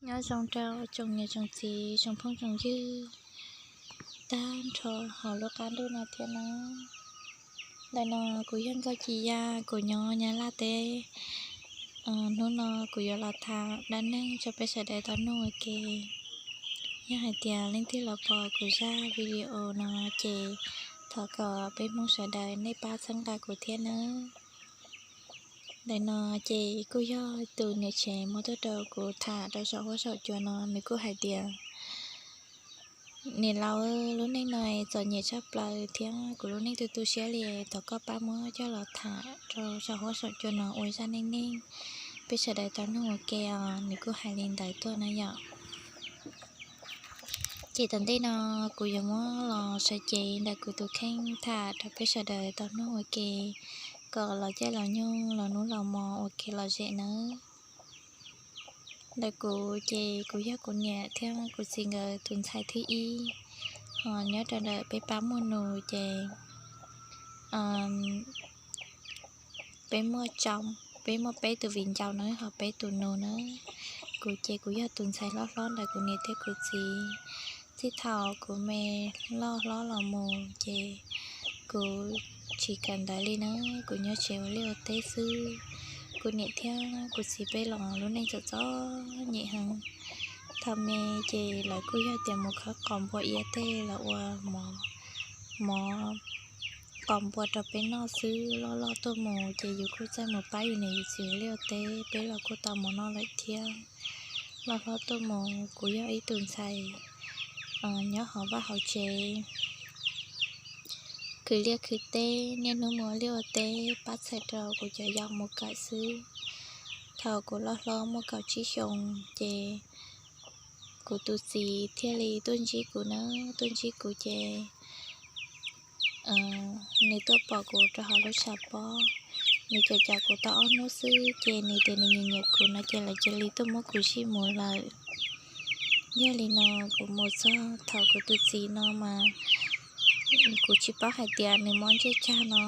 Nyob zoo rau tsoom niam tsoom txiv tsoom phooj tsoom ywg tag nrho hauv lub qab ntuj no thiab nawb. Ntawm no kuv yog Nkauj Ci Ya, kuv nyob Nyab Laj teb. Hnub no kuv yuav los tham dab neeg rau peb sawv daws tau mloog ua ke. Yog hais tias leej twg los pom kuv zaj video no ces thov kom peb Hmoob sawv daws nej pab txhawb nqa kuv thiab nawb. Ntawm no ces kuj yog tus niam tsev muab tuaj rau kuv tham rau saum huab saum cua no, nws kuj hais tias, niam laus, lub neej no txom nyem tshaj plaws thiab kuv lub neej tu tu siab li, thov koj pab muab coj los tham rau saum huab saum cua no ua zaj neej neeg peb sawv daws tau mloog ua ke os. Nws kuj hais li ntawd tuaj na yom. Ces tom ntej no kuv yuav muab los sawv cev ntawm kuv tus kheej tham rau peb sawv daws tau mloog ua ke, kom los caij los nyoog los hnub los hmo ua ke lom zem nawb. Ntawm kuv ces kuv yog kuv niam thiab kuv txiv nkawd tus ntxhais thib ib, ho nyob rau ntawm peb pab muaj nus ces peb muaj tso, peb muaj peb tus viv ncaus na ho peb tus nus na. Kuv ces kuv yog tus ntxhais hlob hlob ntawm kuv niam thiab kuv txiv. Txij thaum kuv me loj hlob los mus ces kuv tsis kawm ntawv li na, kuv nyob tsev ua liaj ua teb xwb. Kuv niam thiab kuv txiv peb los lub neej txom txom nyem heev. Thaum me ces lawv kuj yog tias mus khawb qos npua iav tej los ua mov, mov qos npua rau peb noj xwb. Loj loj tuaj mus ces yus kuj txawj mus pab yus niam yus txiv ua liaj ua teb, peb los kuj tau mov noj lawm thiab. Loj hlob tuaj mus kuv yog ib tus ntxhais nyob hauv vaj hauv tsev, khwv liaj khwv teb, niaj hnub mus ua liaj ua teb pab txhawm rau kuv cov yau mus kawm xwb. Thaum kuv loj hlob muaj kaum tsib xyoos ces kuv tus txiv thiaj li tuaj ntsib kuv na, tuaj ntsib kuv ces nws tuaj pom kuv rau hauv lub tshav pob, nws caum caum kuv tau ob hnub xwb ces nws tias nws nyiam nyiam kuv no ces lawv cia li tuaj muab kuv zij mus lawm. Yog li no kuv mus txog thaum kuv tus txiv no mas kuv tsis paub hais tias nws mob ntsej tsag no.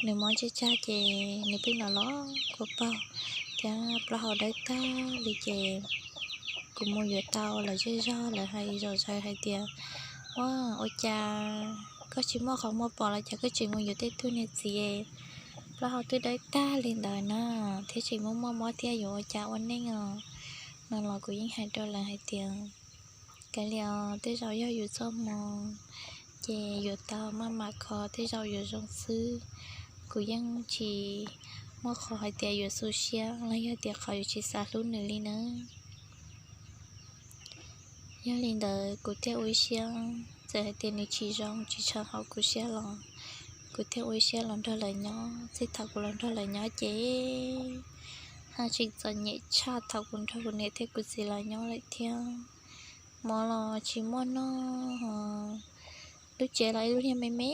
Nws mob ntsej tsag ces nws pheej los los kua paug thiab plaub hau dawb tag li ces kuv mus yuav tau lawv zej zog lawv hais zom zaws hais tias, ua, ua cas koj tsis muaj qhov muag pom los cas koj tseem mus yuav tej tug niag txiv, plaub hau twb dawb tag li ntawd na, thiab tseem muaj muaj mob thiab yuav ua cas ua neej os. No los kuv yeej hais rau lawv hais tias, kav liam os, tej zaum yog yus txoj hmoo ces yuav tau maj mam kho, tej zaum yuav zoo xwb. Kuv yeej tsis muaj qhov hais tias yuav xu siab los yog tias qhov yuav tsis xav hlub nws li na. Yog li ntawd kuv thiaj ua ib siab, txawm hais tias nws tsis zoo tsis tshua haum kuv siab los kuv thiaj ua ib siab los nrog lawv nyob. Txij thaum kuv los nrog lawv nyob ces haj tseem txom nyem tshaj thaum kuv nrog kuv niam thiab kuv txiv lawv nyob lawm thiab. Mov los tsis muaj noj, lub tsev los ib lub niag me me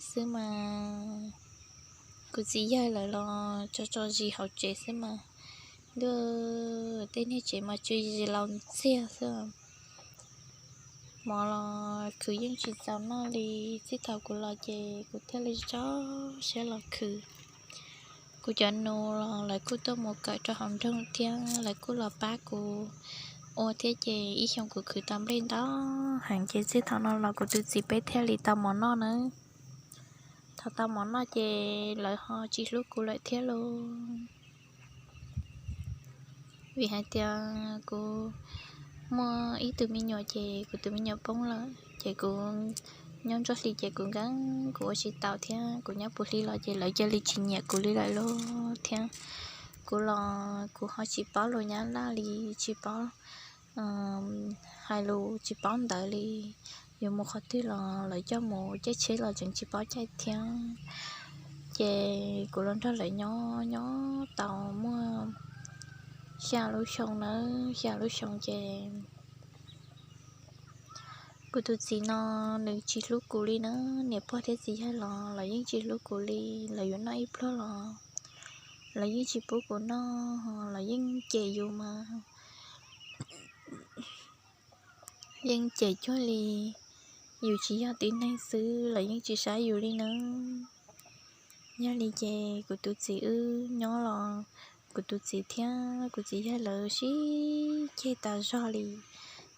xwb mas, kuv txiv yawg lawv los tso tso zis hauv tsev xwb mas, ntuj, tej niag tsev mas tsw zis laus ntxiag xwb. Mov los khwv yeej tsis txaus noj li. Txij thaum kuv los ces kuv thiaj li tso siab los khwv. Kuv cov nus los lawv kuj tuaj mus kawm rau hauv nroog thiab lawv kuj los pab kuv ua thiab ces ib xyoos kuv khwv tau nplej ntau heev ces txij thaum no los kuv tus txiv peb thiaj li tau mov noj nawb. Thaum tau mov noj ces lawv ho tsis hlub kuv lawm thiab lauj. Vim hais tias kuv muaj ib tug me nyuam ces kuv tus me nyuam poob lawm ces kuv nyob ntsuab hli ces kuv nkees kuv ua tsis taus thiab kuv nyob puv hli los ces lawv cia li tsis nyiam kuv li lawm lauj thiab. Kuv los kuv ho tsis paub lus Nyab Laj li, tsis paub hais lus, tsis paub ntawv li. Yuav mus qhov twg los lawv coj mus caij tsheb los tseem tsis paub caij thiab. Ces kuv los nrog lawv nyob nyob tau muaj xya lub xyoo nawb, xya lub xyoo ces kuv tus txiv no nws tsis hlub kuv li na. Niam pog thiab txiv yawg los lawv yeej tsis hlub kuv li. Lawv yuav noj ib pluag los lawv yeej tsis pub kuv noj, lawv yeej cem yus mas yeej cem cuag li yus tsis yog tib neeg xwb, lawv yeej tsis saib yus li na. Yog li ces kuv tus txiv wb nyob los kuv tus txiv thiab kuv txiv yawg lawv sib ceg tas zog li.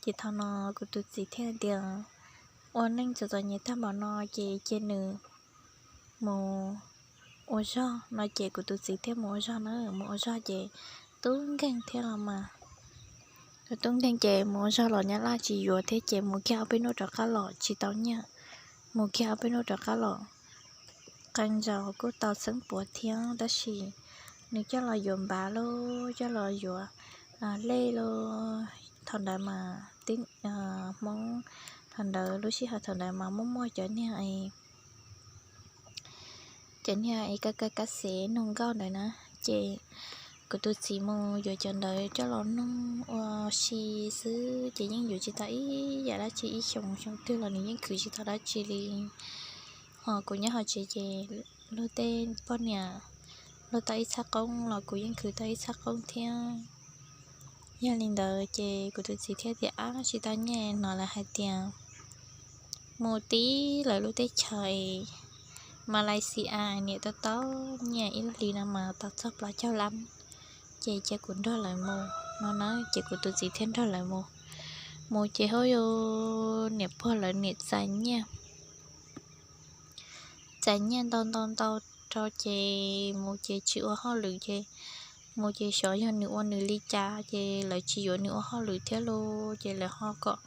Ces thaum no kuv tus txiv thiaj tias, ua neej txom txom nyem tag npaum no ces cia nws mus ua zog no ces kuv tus txiv thiaj mus ua zog na. Mus ua zog ces tub nkeeg thiab los mas, tub nkeeg ces mus ua zog los nyab laj tsis yuav thiab ces mus kiag ob peb hnub rov qab los tsis tau nyiaj. Mus kiag ob peb hnub rov qab los, qee zaus kuj tau xeeb puav thiab tab sis nws coj los yuav npav los coj los yuav lej los, thaum ntawd mas tib, Hmoob, thaum ntawd lub sij hawm thaum ntawd mas muaj muaj cov niag cov niag es kab kab kab xev nug nkauj ntawd na. Ces kuv tus txiv mus yuav cov ntawd coj los nug ua si xwb ces yeej yuav tsis tau ib yam dab tsi, ib xyoos xyoo twg los nws yeej khwv tsis tau dab tsi li. Ho kuv nyob hauv tsev ces luag tej poj niam luag tau ib txhab qoob los kuv yeej khwv tau ib txhab qoob thiab. Yog li ntawd ces kuv tus txiv thiaj tias, ab, tsis tau nyiaj no lawv hais tias mus tib lawv lub teb chaws Malaysia niam tau tau nyiaj ib hlis no mas tau txog plaub caug lab, ces cia kuv nrog lawv mus no na. Ces kuv tus txiv thiaj nrog lawv mus. Mus ces hauj yus niam pog lawv niam txais nyiaj, txais nyiaj ntau ntau ntau rau ces mus ces tsis ua hauj lwm ces mus ces xyov yog nws ua nws li cas ces lawv tsis yuav nws ua hauj lwm thiab los ces lawv ho kom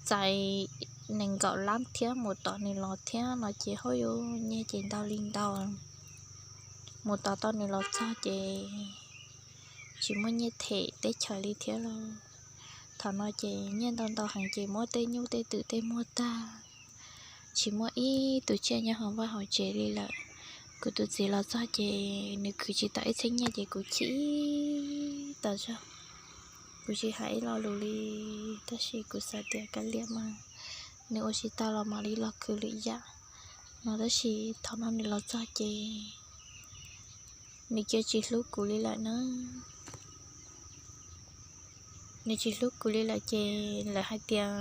txais nees nkaum lab thiab mus tom nws los thiab no ces hauj yus nyiaj ces ntau li ntau. Mus tos tau nws los txog ces tsis muaj nyiaj them teb chaws li thiab lauj. Thaum no ces nyiaj ntau ntau heev ces muab tej nyuj tej twm tej muag tag, tsis muaj ib tug tsiaj nyob hauv vaj hauv tsev li lawm. Kuv tus txiv los txog ces nws khwv tsis tau ib txhiab nyiaj ces kuv chim tas zog. Kuv tsis hais ib lo lus li, tab sis kuv xav tias kav liam mas, nws ua tsis tau los mam li los khwv lwm yam no. Tab sis thaum no nws los txog ces nws cia tsis hlub kuv li lawm na. Nws tsis hlub kuv li lawm ces lawv hais tias,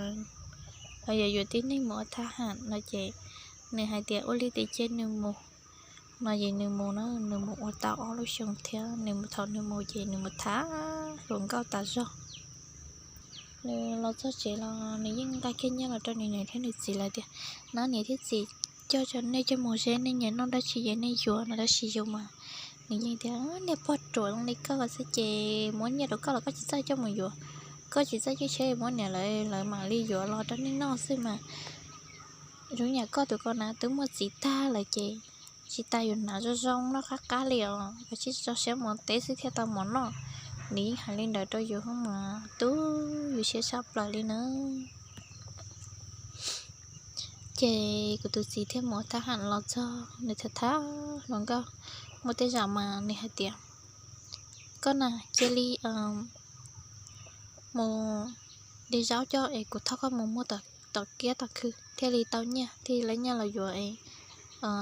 yuav yuav tib neeg mus ua thab ham no ces nws hais tias ua li ces cia nws mus no ces nws mus na. Nws mus ua tau ob lub xyoo thiab, nws thaum nws mus ces nws mus thab hluas nkauj tas zog. Nws los txog tsev los nws yeej nqa kiag nyiaj los rau nws niam thiab nws txiv lawv tias, no niam thiab txiv, coj tso nej coj mus ze, nej nyiam noj dab tsi ces nej yuav no. Tab sis yus mas nws yeej tias, niag pog ruam zoo li koj xwb ces muab nyiaj rau koj los koj tsis txawj coj mus yuav, koj tsis txawj coj tsheb muab niam lawv, lawv mam li yuav los rau nej noj xwb mas. Zoo yam koj tus ko na twb muaj txiv tag lawm ces tsis tas yuav hnav zoo zoo noj qab qab li os, koj tsis tso siab mus teb xwb thiaj tau mov noj. Nws yeej hais li ntawd rau yus mas tub yus siab tshaj plaws li na. Ces kuv tus txiv thiaj mus thab ham los txog, nws thab thab hluas nkauj, muaj tej zaum mas nws hais tias, koj na, cia li mus de zaub coj es kuv thauj koj mus muag tom kiab tom khw thiaj li tau nyiaj, thiaj li lawv nyiaj los yuav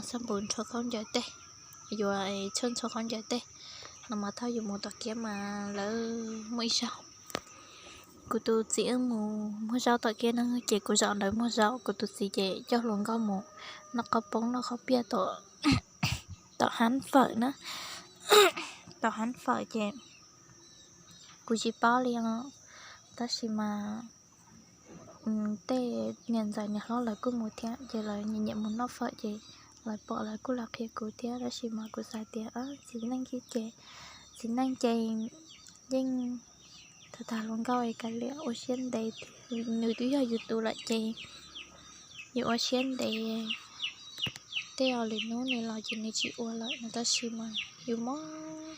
xab npus ntxhua khaub ncaws tej, yuav txhuj ntxhua khaub ncaws tej no mas thauj yus mus tom kiab mas lawv muaj ib zaug kuv tus txiv wb mus muag zaub tom kiab na, ces kuv zaum ntawd muag zaub, kuv tus txiv ces coj hluas nkauj mus noj qhaub poob noj qhaub piaj tom hab fawm na, tom hab fawm ces kuv tsis paub li os, tab sis mas tej niam ntxawm niam hlob lawv kuj mus thiab ces lawv nyiam nyiam mus noj fawm ces lawv pom lawv kuj los qhia kuv thiab, tab sis mas kuv xav tias txiv neej ces, txiv neej ces yeej tag tag hluas nkauj es kav liam ua siab ntev, nws twb yog yus tus lawm ces yus ua siab ntev, tej zaum lwm hnub nws los ces nws tsis ua lawm no, tab sis mas yus mob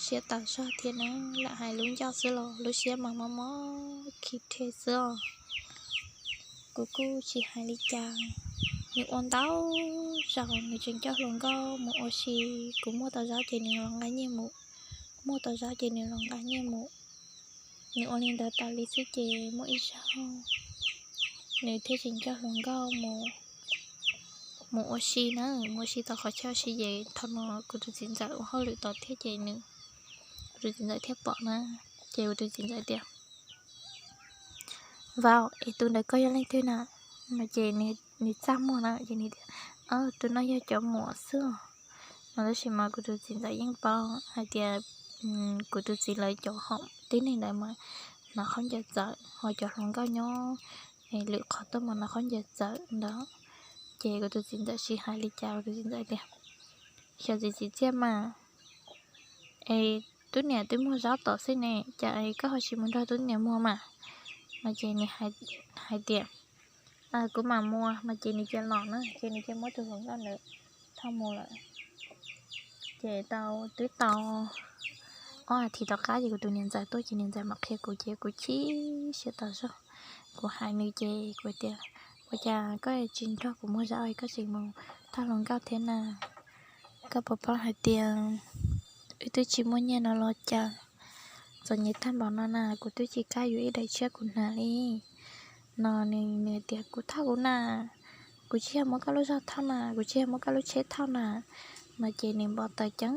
siab tas zog thiab na, lam hais lub ncauj xwb los lub siab mas mob mob khi rhe xwb os. Kuv kuj tsis hais li cas, nws ua ntau zaus nws tseem coj hluas nkauj mus ua si, kuv muag tau zaub ces nws los nqa nyiaj mus, muag tau zaub ces nws los nqa nyiaj mus. Nws ua li ntawd tas li xwb ces muaj ib zaug nws thiaj tseem coj hluas nkauj mus ua si na, mus ua si tau qhov chaw ua si ces thaum no kuv tus txiv ntxawm ua hauj lwm tod thiab ces nws, kuv tus txiv ntxawm thiaj pom na, ces kuv tus txiv ntxawm tias, vauv, es tus ntawd koj yog leej twg na? No ces nws txaj muag na ces nws tias, tus no yog cov muam xwb os no, tab sis mas kuv tus txiv ntxawm yeej paub hais tias kuv tus txiv lawv cov hom tib neeg ntawd mas hnav khaub ncaws txawv, ho cov hluas nkauj nyob lwm qhov tuaj mas hnav khaub ncaws txawv ntawd. Ces kuv tus txiv ntxawm sib hais li cas, kuv tus txiv ntxawm tias, Xyov txiv txiv txiaj mas, es tub niam twb muag zaub tom xwb ne, cas es koj ho tsis mus nrog tub niam muag mas? No ces nws hais tias, Kuv mam muag. No ces nws cia los na, ces nws cia muab tus hluas nkauj ntawd thauj mus lawm. Ces tau twb tau ob as thiv tom qab ces kuv tus niam ntxawm tuaj ces niam ntxawm mam qhia kuv ces kuv chim siab tas zog. Kuv hais nws ces kuv tias, Ua cas koj tsis nrog kuv muag zaub, koj tseem mus thauj hluas nkauj thiab na? Koj puas paub hais tias wb twb tsis muaj nyiaj no los cas? Txom nyem tag npaum no na, kuv twb tsis kam yuav ib daim tshiab kuv hnav li. No nws tias, Kuv thauj kuv na, kuv tsis yog muab koj lub zog thauj na, kuv tsis yog muab koj lub tsheb thauj na. No ces nws npau taws ceev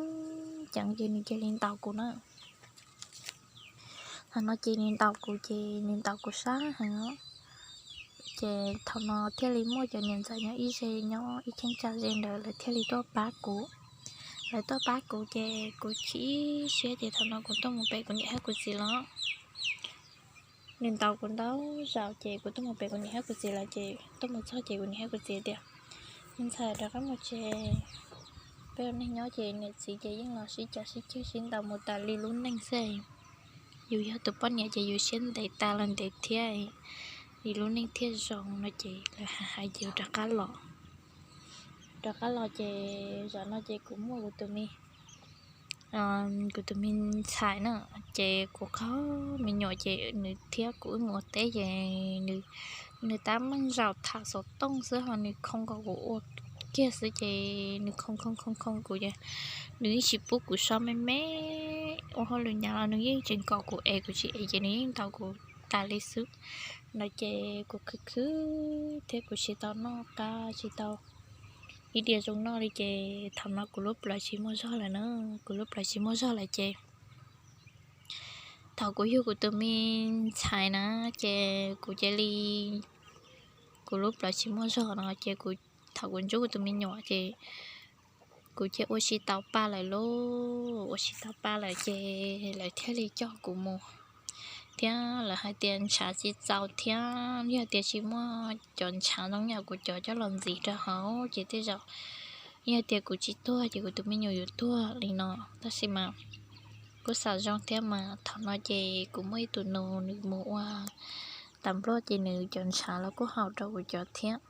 ceev ces nws cia li ntaus kuv na. Thaum no ces nws ntaus kuv ces nws ntaus kuv sab heev os. Ces thaum no thiaj li muaj cov niam ntxawm nyob ib ze nyob ib cheeb tsam ze ntawd lawv thiaj li tuaj pab kuv. Lawv tuaj pab kuv ces kuv chim siab ces thaum no kuv tuaj mus pem kuv niam thiab kuv txiv los. Nws ntaus kuv ntau zaus ces kuv tuaj mus pem kuv niam thiab kuv txiv lawm ces tuaj mus txog ces kuv niam thiab kuv txiv tias, Me ntxhais, rov qab mus tsev, peb ua neej nyob ces niam txiv ces yeej los sib cav sib ceg sib ntaus mus tas li lub neej xwb. Yus yog tus poj niam ces yus siab ntev tas los ntev thiab, li lub neej thiaj zoo. No ces lawv hais hais ces rov qab los. Rov qab los ces zaum no ces kuv muaj kuv tus me kuv tus me ntxhais na, ces kuv qhov me nyuam ces nws thiab kuv wb mus ua teb ces nws tab meeg zaum tham xov tooj xwb ho nws khoo kom kuv ua kiag xwb ces nws khoo khoo khoo khoo kuv ces nws yeej tsis pub kuv so me me ua hauj lwm hnyav los nws yeej tseem kom kuv es kuv tsis es ces nws yeej ntaus kuv tas li xwb. No ces kuv khwv khwv thiab kuv tsis tau noj qab tsis tau ib diav zoo noj li ces thaum no kuv lub plawv tsis muaj zog lawm na, kuv lub plawv tsis muaj zog lawm ces thaum kuv yug kuv tus me ntxhais na ces kuv cia li, kuv lub plawv tsis muaj zog no ces thaum kuv ntsub kuv tus me nyuam ces kuv cia ua tsis tau pa lawm lauj, ua tsis tau pa lawm ces lawv thiaj li coj kuv mus thiab lawv hais tias ntshav tsis txaus thiab yog tias tsis muaj cov ntshav zoo yam kuv cov coj los ntxiv rau hauv ces tej zaum yog tias kuv tsis tuag ces kuv tus me nyuam yuav tuag li no. Tab sis mas kuv xav zoo thiab mas thaum no ces kuv muaj ib tug nus nws mus ua tas npluaj ces nws cov ntshav los kuj haum rau kuv cov thiab.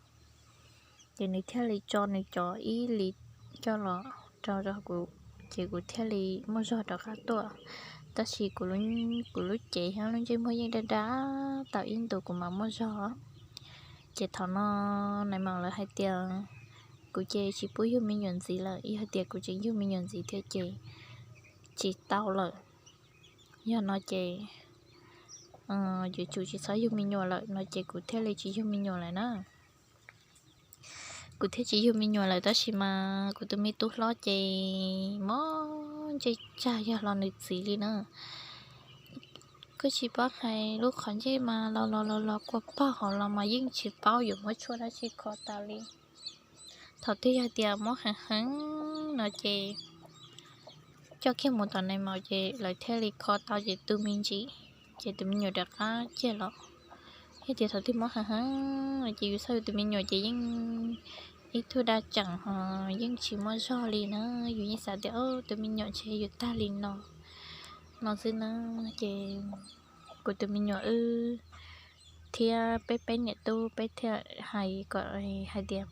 Ces nws thiaj li tso nws cov ib li coj los rau rau kuv, ces kuv thiaj li muaj zog rov qab tuaj. Tab sis kuv lub cev thiab lub ntsej muag yeej daj daj tau ib ntus kuv mam muaj zog. Ces thaum no nais maum lawv hais tias kuv ces tsis pub yug me nyuam ntxiv lawm, yog tias kuv tseem yug me nyuam ntxiv thiab ces tsis tau lawm. Yog no ces yuav tsum tsis txhob yug me nyuam lawm no ces kuv thiaj li tsis yug me nyuam lawm na. Kuv thiaj tsis yug me nyuam lawm tab sis mas kuv tus me tub hlob ces mob ntsej tsag yog los nws txiv li na. Kuj tsis paub hais lub qhov ntsej mas los los los los kua pog hauv los mas yeej tsis paub yuav muab tshuaj dab tsi kho tas li. Thaum twg yog tias mob heev heev no ces coj kiag mus tom nais maum ces lawv thiaj li kho tau ces tu me ntsis, ces tus me nyuam rov qab ciaj los. Yog tias thaum twg mob heev heev no ces yus xauj yus tus me nyuam ces yeej ib tug daj tseem ho yeej tsis muaj zog li na. Yus yeej xav tias tus me nyuam ntshe yuav tag li no no xwb na. Ces kuv tus me nyuam wb thiab peb peb niam tub peb thiaj hais kom hais tias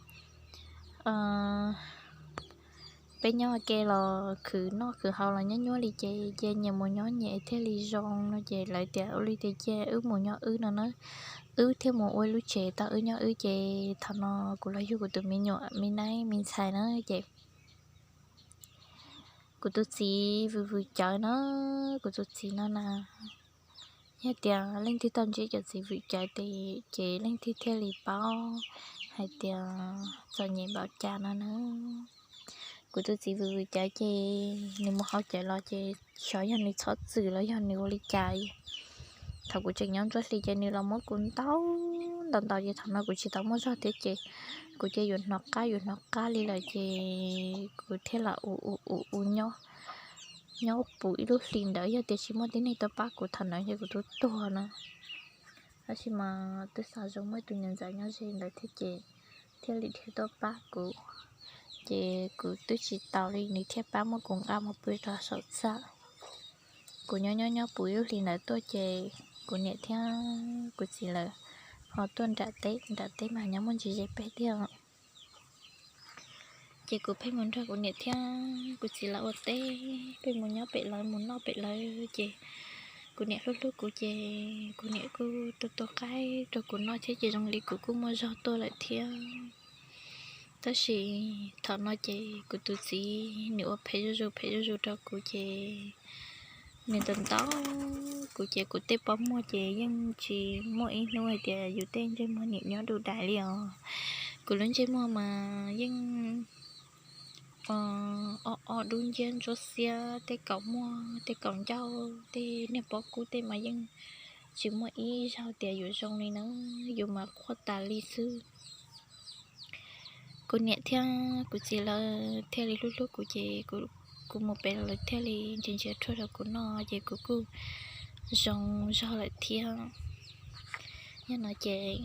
peb nyob ua ke los khwv noj khwv haus los nyob nyuaj li ces cia nyias mus nyob nyias thiaj li zoo no ces lawv tias ua li tias cia wb mus nyob wb no na. Wb thiaj mus ua lub tsev tau wb nyob wb ces thaum no kuv los yug kuv tus me nyuam me naib me ntxhais na ces kuv tus txiv vwm vwm cawv na, kuv tus txiv no na, yog tias leej twg tau ntsib cov txiv vwm cawv ces leej twg thiaj li paub hais tias txom nyem npaum cas no na. Kuv tus txiv vwm vwm cawv ces nws mus hauv cawv los ces xyov yog nws txhob txwm los yog nws ua li cas. Thaum kuv tseem nyob ntsuab hlis ces nws los muab kuv ntaus ntaus ntaus ces thaum no kuv tsis tau muaj zog thiab ces kuv cia yuav hnov qab yuav hnov qab li lawm ces kuv thiaj los u u u u nyob. nyob puv ib lub hlis ntawd, yog tias tsis muaj tib neeg tuaj pab kuv thaum ntawd ces kuv twb tuag na. Tab sis mas twb xav zoo muaj ib tus niam ntxawm nyob ze ntawd thiab ces thiaj li dhia tuaj pab kuv. Ces kuv twb tsis tau li, nws thiaj pab muab kuv nqa mus pw rau saum txaj. Kuv nyob nyob nyob puv ib lub hlis ntawd tuaj ces kuv niam thiab kuv txiv lawv ho tuaj nram teb, nram teb mas nyob muaj ntsis ze peb thiab. Ces kuv pheej mus nrog kuv niam thiab kuv txiv lawv ua teb, pheej mus nyob pem lawv mus noj pem lawv. Ces kuv niam hlub hlub kuv ces kuv niam kuj tua tua qaib rau kuv noj thiab ces zoo li kuv kuj muaj zog tuaj lawm thiab. Tab sis thaum no ces kuv tus txiv nws ua phem zuj zus phem zuj zus rau kuv ces nws ntau ntau kuv ces kuv tej pob muag ces yeej tsis muaj ib hnub hais tias yus tej ntsej muag nim nyob du dais li os. Kuv lub ntsej muag mas yeej ob ob dub nciab ntsuab xiab, tej kaum muag tej kaum ncauj tej niag pob kub tej mas yeej tsis muaj ib zaug tias yuav zoo li na, yus mas qhuav tas li xwb. Kuv niam thiab kuv txiv lawv thiaj li hlub hlub kuv ces kuv mus pem lawv thiaj li ntsia ntsia tshuaj rau kuv noj ces kuv kuj zoo zog lawm thiab. Yog no ces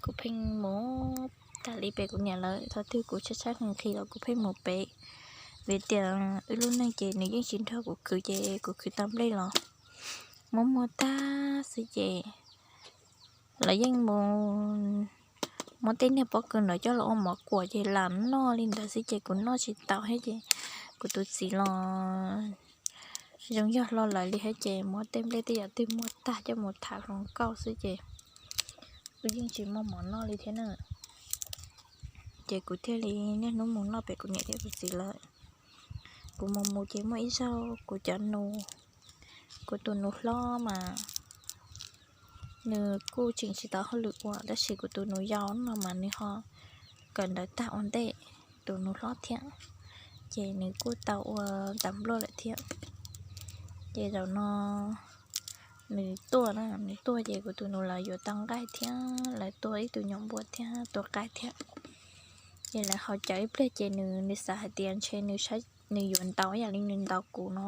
kuv pheej mus tas li pem kuv niam lawv, thaum twg kuv tshaib tshaib nqhis nqhis los kuv pheej mus pem. Vim tias wb lub neej ces nws yeej tsis nrog kuv khwv ces kuv khwv tau nplej los muab muag tag xwb ces lawv yeej mus muab tej niag pob kws ntawd coj los ua mov kuam ces lam noj li ntawd xwb ces kuv noj tsis tau thiab ces kuv tus txiv los zoo yog hlo lawv li thiab ces muab tej nplej tej yam twg muag tag coj mus tham hluas nkauj xwb ces wb yeej tsis muaj mov noj li thiab na. Ces kuv thiaj li niaj hnub mus noj pem kuv niam thiab kuv txiv lawv. Kuv mus mus ces muaj ib zaug kuv cov nus, kuv tus nus hlob mas nws kuj tseem tsis tau hauj lwm ua tab sis kuv tus nus yau no mas nws ho kawm ntawv tag ua ntej tus nus hlob thiab, ces nws kuj tau ua tas npluaj lawm thiab. Ces zaum no nws tuaj na, nws tuaj ces kuv tus nus lawv yuav tau nqaij thiab lawv tua ib tug nyuam npua thiab tua qaib thiab. Ces lawv haus cawv ib pliag ces nws, nws xav hais tias ntshe nws, nws yuav ntaus ib yam li nws ntaus kuv no,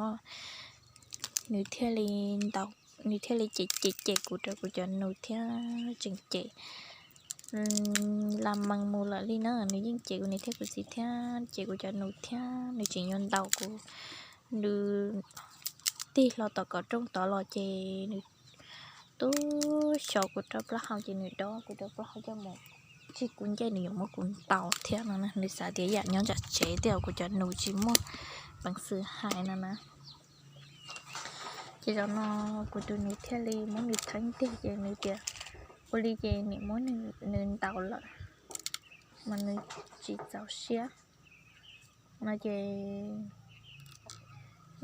nws thiaj li ntaus, nws thiaj li cem cem cem kuv rau kuv cov nus thiab tseem cem la mees mus lawm li na. Nws yeej cem kuv niam thiab kuv txiv thiab cem kuv cov nus thiab nws tseem yuav ntaus kuv. Nws tig hlo tom kom rooj tod los ces nws tub xyaum kuv rau plaub hau ces nws dob kuv rau plaub hau coj mus txij kuv ncej, nws yuav muab kuv ntaus thiab no. Nws xav tias yam nyob nram tsev tej zaum kuv cov nus tsis muaj peev xwm hais no na. Ces zaum no kuv tus nus thiaj li muab nws theeb tiag ces nws tias ua li ces nim muab nws ntaus lawm mas nws tsis txaus siab no ces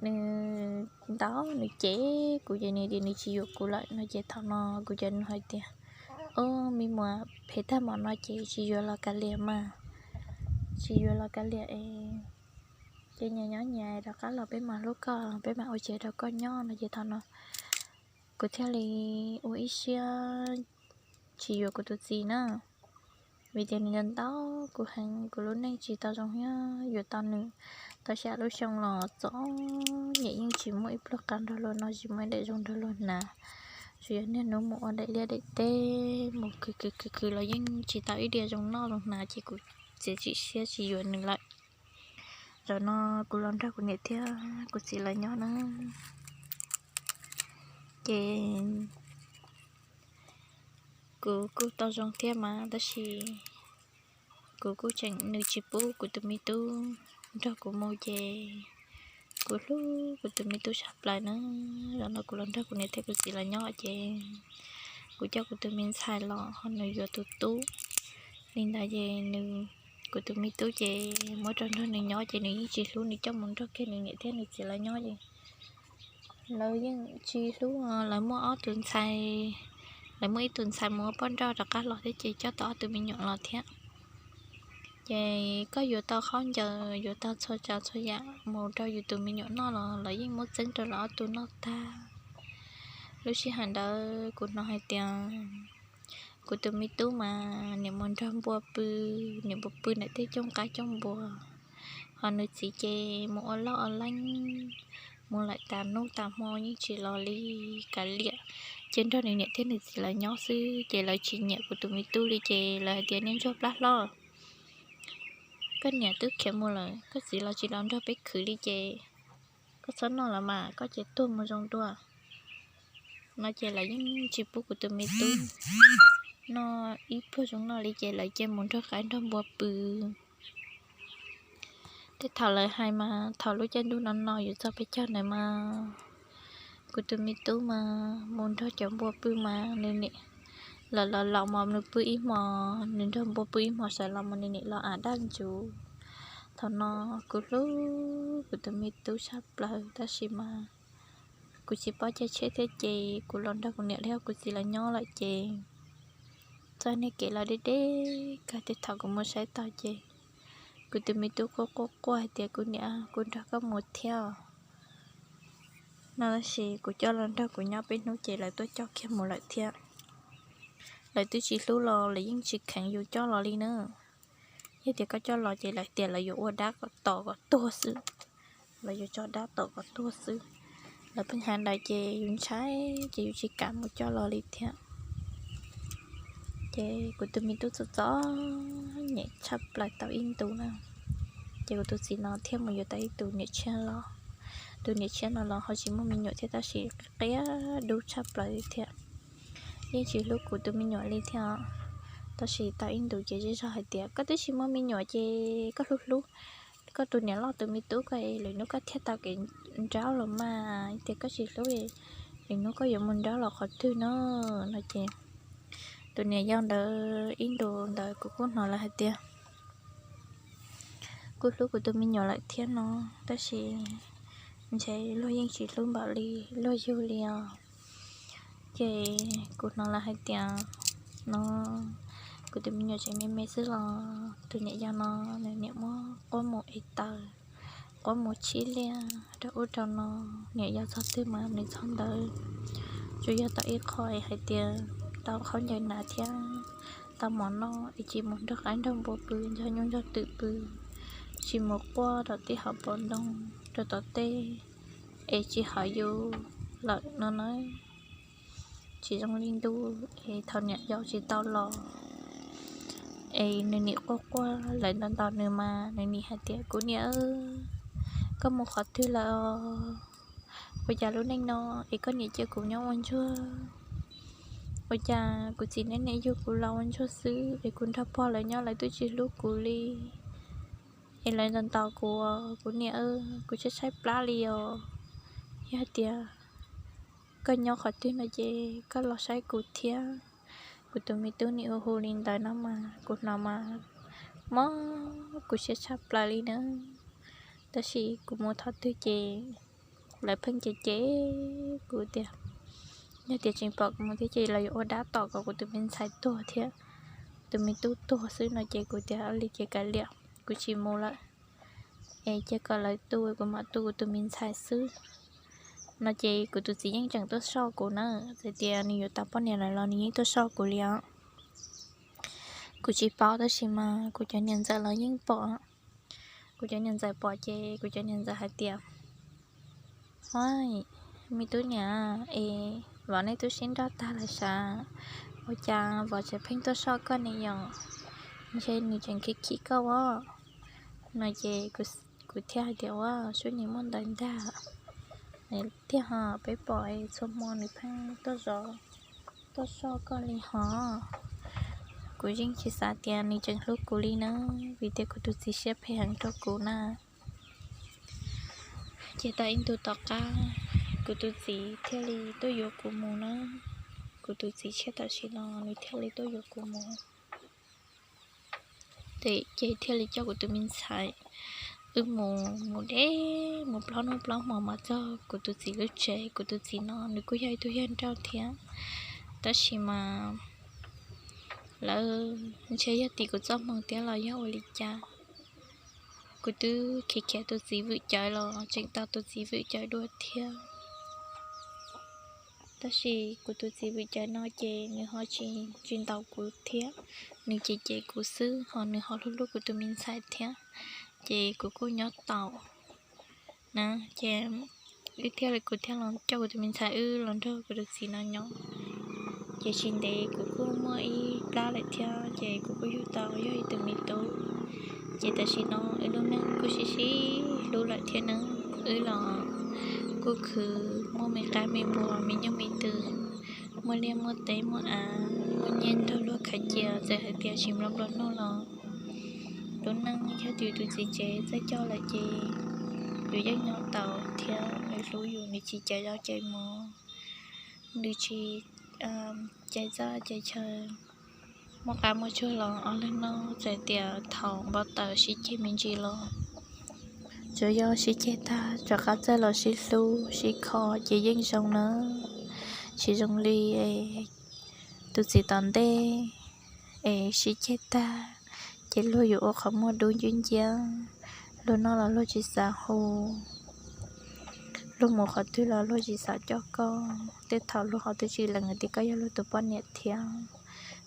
nws ntaus nws cem kuv ces nws tias nws tsis yuav kuv lawm no ces thaum no kuv cov nus hais tias, Ub, me muam, phem tag npaum no ces tsis yuav los kav liam mas, tsis yuav los kav liam es ces nyias nyob nyias, rov qab los peb mam hlub koj, peb mam ua tsev rau koj nyob no ces thaum no kuv thiaj li ua ib siab tsis yuav kuv tus txiv na. Vim tias nws ntaus kuv heev, kuv lub neej tsis tau zoo thiab yuav tau nws tau xya lub xyoo los txom nyem, yeej tsis muaj ib pluag qa nrog luag noj, tsis muaj ib daim zoo nrog luag hnav, tsuas yog niaj hnub mus ua daim liaj daim teb mus khwv khwv khwv khwv los yeej tsis tau ib diav zoo noj zoo hnav ces kuv txiav txim siab tsis yuav nws lawm. Zaum no kuv los nrog kuv niam thiab kuv txiv lawv nyob na, ces kuv kuj tau zoo thiab mas tab sis kuv kuj tseem, nws tsis pub kuv tus me tub nrog kuv mus ces kuv hlub kuv tus me tub tshaj plaws na. Zaum no kuv los nrog kuv niam thiab kuv txiv lawv nyob ces kuv coj kuv tus me ntxhais los ho nws yuav tus tub li ntawd ces nws, kuv tus me tub ces muab rau nrog nws nyob ces nws yeej tsis hlub, nws coj mus nrog kiag nws niam thiab nws txiv lawv nyob ces lawv yeej tsis hlub. Lawv muaj ob tug ntxhais, lawv muaj ib tug ntxhais mus ua poj nrauj rov qab los thiab ces coj tau ob tug me nyuam los thiab. Ces koj yuav tau khaub ncaws, yuav tau txhua tsav txhua yam mus rau yus tus me nyuam noj los lawv yeej muab txeeb rau lawv ob tug noj tag. Lub sij hawm ntawd kuv hnov hais tias kuv tus me tub mas niam mus nrog npua pw, niam mus pw ntawm tej cooj qaib cooj npua, ho nws txiv ces mus ua loj ua leeb, mus lawm tas hnub tas hmo yeej tsis los li, kav liam. Ces nrog nws niam thiab nws txiv lawv nyob xwb ces lawv tsis nyiam kuv tus me tub li ces lawv hais tias niag ntsuag plab hlob, koj niam twb khiav mus lawm, koj txiv los tsis los nrog peb khwv li ces koj txhob noj los mas, koj ces tuag mus zoo dua no ces lawv yeej tsis pub kuv tus me tub noj ib pluag zoo noj li ces lawv cia mus nrog qaib nrog npua pw. Tej thaum lawv hais mas thaum lub caij ntuj no no yuav txog peb caug ntawd mas kuv tus me tub mas mus nrog cov npua pw mas nws nim, lawv los los mas nws pw ib hmos, nws nrog npua pw ib hmos sawv los mas nws nim los av daj ntsuv. Thaum no kuv hlub kuv tus me tub tshaj plaws tab sis mas kuv tsis paub caij tshiab thiab ces kuv los nrog kuv niam thiab kuv txiv lawv nyob lawm ces txoj niag kev los deb deb kawg. Tej thaum kuv mus saib tau ces kuv tus me tub quaj quaj quaj hais tias kuv niam, kuv nrog koj mus thiab no tab sis kuv coj los nrog kuv nyob peb hnub ces lawv tuaj coj kiag mus lawm thiab. Lawv twb tsis hlub los lawv yeej tsis kheev yus coj los li na. Yog tias koj coj los ces lawv tias lawv yuav ua dab kom tom kom tuag xwb, lawv yuav tso dab tom kom tuag xwb. Lawv pheej hais ntawd ces yus ntshai ces yus tsis kam mus coj los li thiab. Ces kuv tus me tub txom txom nyem tshaj plaws tau ib ntus na, ces kuv tus txiv no thiaj mus yuav tau ib tus niam tshiab los. Tus niam tshiab no los ho tsis muaj me nyuam thiab tab sis qia dub tshaj plaws thiab, yeej tsis hlub kuv tus me nyuam li thiab. Tab sis tau ib ntus ces zej zog hais tias koj twb tsis muaj me nyuam ces koj hlub hlub koj tus niam loj tus me tub koj, lwm hnub koj thiaj tau kev nrauj los mas, tias koj tsis hlub, lwm hnub koj yuav mus nrauj los qhov twg no no ces tus niam yau ntawd ib ntus ntawd kuv kuj hnov lawv hais tias kuj hlub kuv tus me nyuam lawm thiab no, tab sis ntshe luag yeej tsis hlub npaum li luag yug li os. Ces kuv hnov lawv hais tias no kuv tus me nyuam tseem me me xwb los tus niam yau no nws niam muab quab mus ev taws, quab mus txhib liaj rau ub rau no, niam yau txog twg mas nws txog ntawd. Tsuas yog tau ib qho es hais tias tau khaub ncaws hnav thiab tau mov noj es tsis mus nrog qaib nrog npua pw, nrog nyuj nrog twm pw, tsis mus quaj rau tej hauv paus ntoo rau tom tej es tsis hauv yus lawm no na. Tsis zoo li ntuj es thaum niam yau tsis tau los es nws nim quaj quaj lawv ntaus ntaus nws mas nws nim hais tias kuv niam, koj mus qhov twg lawm os? Ua cas lub neej no es koj niam cia kuv nyob ua ntsuag? Ua cas kuv txiv niaj niaj yug kuv los ua ntsuag xwb es kuv nrog pog lawv nyob lawv twb tsis hlub kuv li? Es lawv ntaus ntaus kuv, kuv niam, kuv tshaib tshaib plab li os. Yog hais tias koj nyob qhov twg no ces koj los saib kuv thiab. Kuv tus me tub nim hu hu li ntawd no mas kuv hnov mas mob kuv siab tshaj plaws li na. Tab sis kuv mus thaum twg ces lawv pheej cem cem kuv tias yog tias tseem pom kuv mus thiab ces lawv yuav ua dab tom kom kuv tus me ntxhais tuag thiab tus me tub tuag xwb no ces kuv tias li ces kav liam, kuv tsis mus lawm. Es cia kom lawv tu kuv mam tu kuv tus me ntxhais xwb no ces kuv tus txiv yeej tseem tuaj soj kuv na. Txawm tias nws yuav tau poj niam lawm los nws yeej tuaj soj kuv li os. Kuv tsis paub tab sis mas kuv cov niam ntxawm los yeej pom. Kuv cov niam ntxawm pom ces kuv cov niam ntxawm hais tias, Huaj, me tub niam, es vauv nej twb sib nrauj tag lawm sav, ua cas vauv tseem pheej tuaj soj koj ne yom? Ntshe nws tseem khib khib koj os. No ces kuv thiaj hais tias, Ua, sub nws muaj ntawd ntag. Tiag ho peb pom txhua hmo nws pheej tuaj zov, tuaj soj koj li hos. Kuv yeej tsis xav tias nws tseem hlub kuv li na, vim tias kuv tus txiv siab phem heev rau kuv na. Ces tau ib ntus tom qab kuv tus txiv thiaj li tuaj yuav kuv mus na. Kuv tus txiv tshiab tam sim no nws thiaj li tuaj yuav kuv mus. Ces thiaj li coj kuv tus me ntxhais wb mus, mus deb mus plaub hnub plaub hmo mas txog kuv tus txiv lub tsev. Kuv tus txiv no nws kuj yog ib tug yawg nrauj thiab, tab sis mas lawv ntshe yog tim kuv txoj hmoo thiab los yog ua li cas, kuv twb khiav khiav tus txiv vwm cawv los tseem tau tus txiv vwm cawv dua thiab. Tab sis kuv tus txiv vwm cawv no ces nws ho tsis, tsis ntaus kuv thiab, nws cem cem kuv xwb ho nws ho hlub hlub kuv tus me ntxhais thiab, ces kuv kuj nyob tau na. Ces wb thiaj li, kuv thiaj los coj kuv tus me ntxhais wb los nrog kuv tus txiv no nyob. Ces tsis ntev kuv kuj muaj ib plab lawm thiab, ces kuv kuj yug tau yog ib tug me tub. Ces tam sim no wb lub neej kuj sib sib hlub lawm thiab nawb. Wb los kuj khwv muaj me qab me npua, me nyuj me twm, muaj liaj muaj teb muaj av, muaj nyiaj nrog luag khaws cia. Txawm hais tias tsis nplua nplua nuj los lub neej yog tus, tus txiv tsev txawj coj lawm ces yus yeej nyob tau thiab. Nws hlub yus, nws tsis cais zaub cais mov, nws tsis cais txaj cais chaw, muaj qab muaj tsuag los ob leeg noj. Txawm tias thaum npau taws sib ceg me ntsis los tsuas yog sib ceg tag rov qab txawj los sib hlub sib kho ces yeej zoo na. Tsis zoo li tus txiv tom ntej es sib ceg tag ces luag yuav ua qhov muag dub nciab nciab, luag noj los luag tsis xav hu, luag mus qhov twg los luag tsis xav coj koj. Tej thaum luag ho twb tsis lees tias koj yog luag tus poj niam thiab,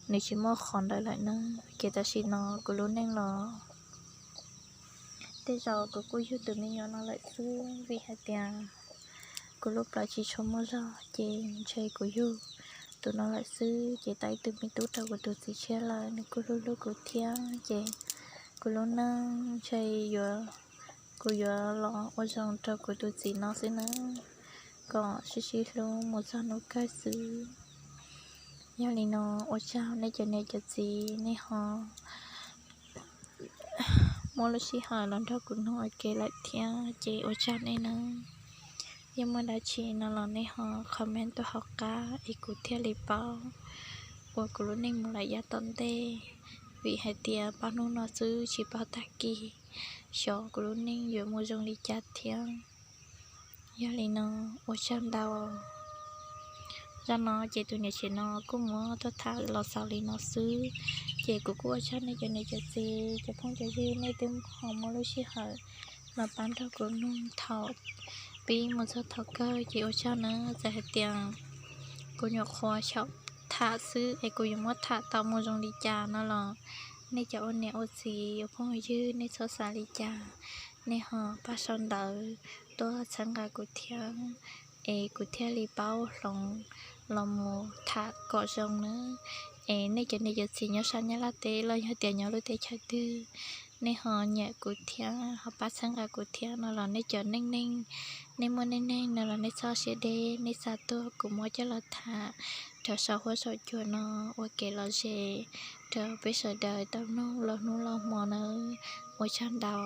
nws tsis muaj qhov ntawd lawm na. Ces tam sim no kuv lub neej los tej zaum kuv kuj yug tus me nyuam no lawm xwb, vim hais tias kuv lub plawv tsis tshua muaj zog ces ntshe kuv yug tus no lawm xwb. Ces tau ib tug me tub rau kuv tus txiv tshiab lawm, nws kuj hlub hlub kuv thiab. Ces kuv lub neej ntshe yuav, kuv yuav los ua zoo rau kuv tus txiv no xwb nawb, kom sib sib hlub mus txog hnub kawg xwb. Yog li no ua tsaug nej cov niam cov txiv, nej ho muaj lub sij hawm los nrog kuv mloog ua ke lawm thiab ces ua tsaug nej nawb. Yog muaj dab tsi no los nej ho comment tuaj hauv qab es kuv thiaj li paub ua kuv lub neej mus lawm yav tom ntej, vim hais tias paub hnub no xwb tsis paub tag kis xyov kuv lub neej yuav mus zoo li cas thiab. Yog li no ua tsaug ntau. Zaj no ces tus niam tsev no kuj muab tuaj tham los xaus li no xwb. Ces kuv kuj ua tsaug nej cov niam cov txiv, cov phooj cov ywg, nej twb ho muaj lub sij hawm los pab nrog kuv mloog thaum pib mus txog thaum kawg ces ua tsaug nawb. Txawm hais tias kuv nyuam qhuav xyaum tham xwb es kuv yuav muab tham tau mus zoo li cas no los nej cov ua niam ua txiv ua phooj ua ywg nej txhob xav li cas, nej ho pab sau ntawv tuaj txhawb nqa kuv thiab es kuv thiaj li paub hloov los mus tham kom zoo nawb. Es nej cov niam cov txiv nyob sab Nyab Laj teb los yog tias nyob lub teb chaws twg, nej ho nyiam kuv thiab ho pab txhawb nqa kuv thiab no los nej cov neej neeg, nej muaj neej neeg no los nej txhob siab deb, nej xa tuaj kuv muab coj los tham rau saum huab saum cua no ua kev lom zem rau peb sawv daws tau mloog los hnub los hmo nawb. Ua tsaug ntau.